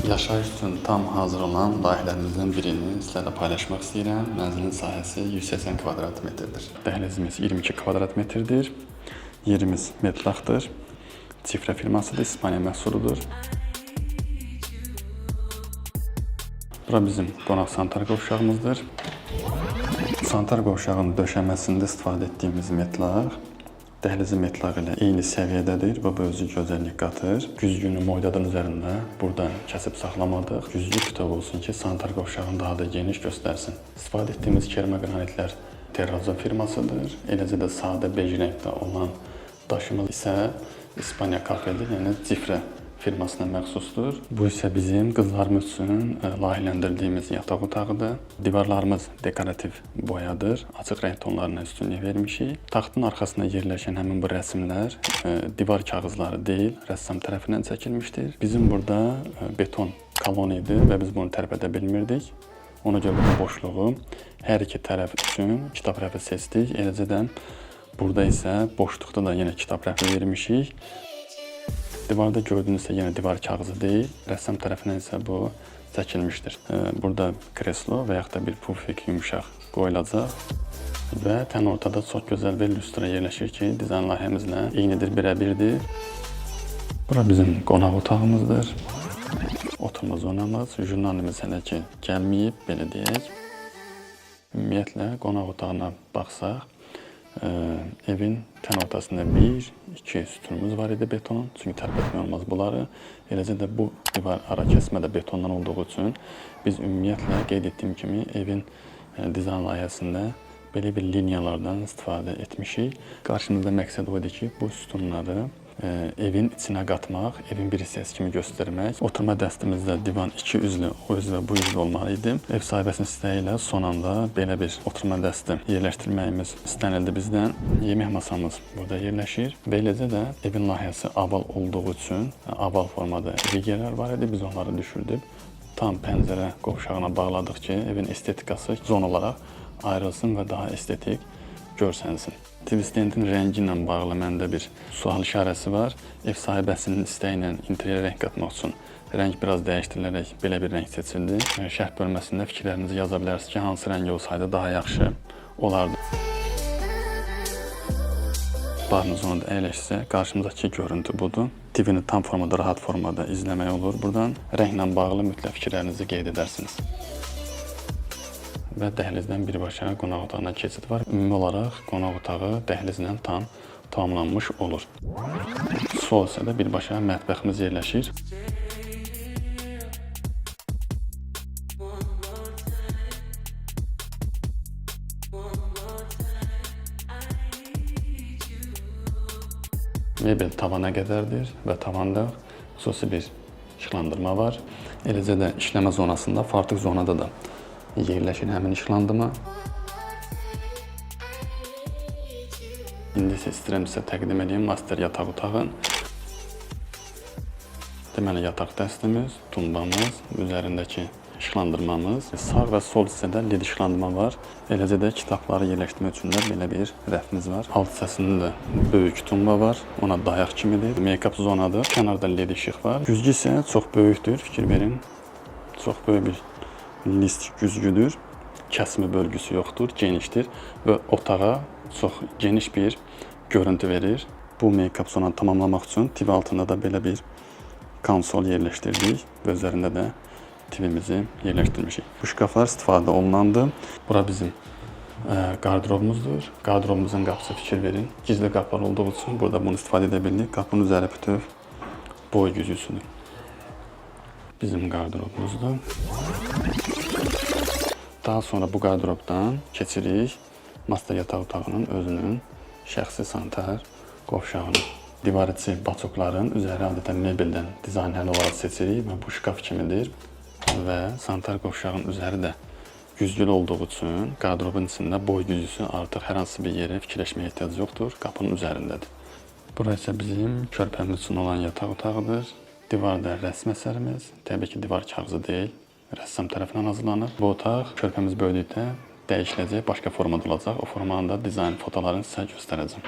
Yaşayış üçün tam hazır olan layihələrimizdən birini sizlərlə paylaşmaq istəyirəm. Mənzilin sahəsi 180 kvadrat metrdir. Dəhlizimiz 22 kvadrat metrdir. Yerimiz metlaqdır. Cifra firmasıdır, İspaniya məhsuludur. Bura bizim qonaq sanitar qovşağımızdır. Sanitar qovşağının döşəməsində istifadə etdiyimiz metlaq dəhlizin metlağı ilə eyni səviyyədədir və bu özü gözəllik qatır. Güzgünü moydadan üzərində burada kəsib saxlamadıq. Güzgü bütöv olsun ki, sanitar qovşağını daha da geniş göstərsin. İstifadə etdiyimiz kermogranitlər Terrazzo firmasıdır. Eləcə də sadə bej rəngdə olan daşımız isə İspaniya kafedir, yəni Cifra firmasına məxsusdur. Bu isə bizim qızlarımız üçün layihələndirdiyimiz yataq otağıdır. Divarlarımız dekorativ boyadır. Açıq rəng tonlarına üstünlük vermişik. Taxtın arxasında yerləşən həmin bu rəsmlər divar kağızları deyil, rəssam tərəfindən çəkilmişdir. Bizim burada beton kolon idi və biz bunu tərpədə bilmirdik. Ona görə bu boşluğu hər iki tərəf üçün kitab rəfi seçdik. Eləcə də burada isə boşluqda da yenə kitab rəfi vermişik. Divarda gördüyünüz isə yenə divar kağızı deyil, rəssam tərəfindən isə bu çəkilmişdir. Burada kreslo və yaxud da bir pufik yumşaq qoyulacaq və tən ortada çox gözəl bir lüstra yerləşir ki, dizayn layihəmizlə eynidir, birəbirdir. Bura bizim qonaq otağımızdır. Oturma zonamız, jurnalımız hələ ki gəlməyib, belə deyək. Ümumiyyətlə qonaq otağına baxsaq, evin tən ortasında 1, 2 sütunumuz var idi beton. Çünki tərpətmək olmaz bunları. Eləcə də bu divar ara kəsmə də betondan olduğu üçün biz ümumiyyətlə qeyd etdiyim kimi evin dizayn layihəsində belə bir liniyalardan istifadə etmişik. Qarşımızda məqsəd o idi ki, bu sütunları evin içinə qatmaq, evin bir hissəsi kimi göstərmək. Oturma dəstimizdə divan iki üzlü, o üzlü və bu üzlü olmalı idi. Ev sahibəsinin istəyi ilə son anda belə bir oturma dəsti yerləşdirməyimiz istənildi bizdən. Yemək masamız burada yerləşir. Və eləcə də evin layihəsi oval olduğu üçün oval formada rigerlər var idi. Biz onları düşürdük. Tam pəncərə qovşağına bağladıq ki, evin estetikası zon olaraq ayrılsın və daha estetik görsənsin. TV stendin rəngi ilə bağlı məndə bir sual işarəsi var. Ev sahibəsinin istəyi ilə interyerə rəng qatmaq üçün rəng biraz dəyişdirilərək belə bir rəng seçildi. Şərh bölməsində fikirlərinizi yaza bilərsiniz ki, hansı rəng olsaydı daha yaxşı olardı. Barın zonada əyləşsə, qarşımızdakı görüntü budur. TV-ni tam formada, rahat formada izləmək olur buradan. Rənglə bağlı mütləq fikirlərinizi qeyd edərsiniz. Və dəhlizdən birbaşa qonaq otağına keçid var. Ümumi olaraq qonaq otağı dəhlizlə tam tamamlanmış olur. Sol hissədə birbaşa mətbəximiz yerləşir. Mebel tavana qədərdir və tavanda xüsusi bir işıqlandırma var. Eləcə də işləmə zonasında, fartıq zonada da yerləşir həmin işıqlandırma. İndi isə istəyirəm sizə təqdim edeyim master yataq otağın. Deməli, yataq dəstimiz, tumbamız, üzərindəki işıqlandırmamız, sağ və sol hissədə led işıqlandırma var. Eləcə də kitabları yerləşdirmək üçün də belə bir rəfimiz var. Alt hissəsində də böyük tumba var. Ona dayaq kimidir. Make-up zonadır. Kənarda led işıq var. Güzgü isə çox böyükdür. Fikir verin. Çox böyük bir list güzgüdür. Kəsmə bölgüsü yoxdur, genişdir və otağa çox geniş bir görüntü verir. Bu make-up zonanı tamamlamaq üçün TV altında da belə bir konsol yerləşdirdik və üzərində də TV-mizi yerləşdirmişik. Bu şkaflar istifadə olunandır. Bura bizim qardırobumuzdur. Qardırobumuzun qapısı, fikir verin, gizli qapılar olduğu üçün burada bunu istifadə edə bildik. Qapının üzəri bütöv boy güzgüsüdür. Bizim qardırobumuzdur. Daha sonra bu qardırobdan keçirik master yataq otağının özünün şəxsi sanitar qovşağına. Divar içi baçokların üzəri adətən mebeldən dizayn həll olaraq seçirik və bu şkaf kimidir və sanitar qovşağın üzəri də güzgülü olduğu üçün qardırobun içində boy güzgüsü artıq hər hansı bir yerə fikirləşməyə ehtiyac yoxdur, qapının üzərindədir. Bura isə bizim körpəmiz üçün olan yataq otağıdır. Divarda rəsm əsərimiz, təbii ki, divar kağızı deyil, rəssam tərəfindən hazırlanır. Bu otaq körpəmiz böyüdükdə dəyişiləcək, başqa formada olacaq. O formanın da dizayn fotolarını sizə göstərəcəm.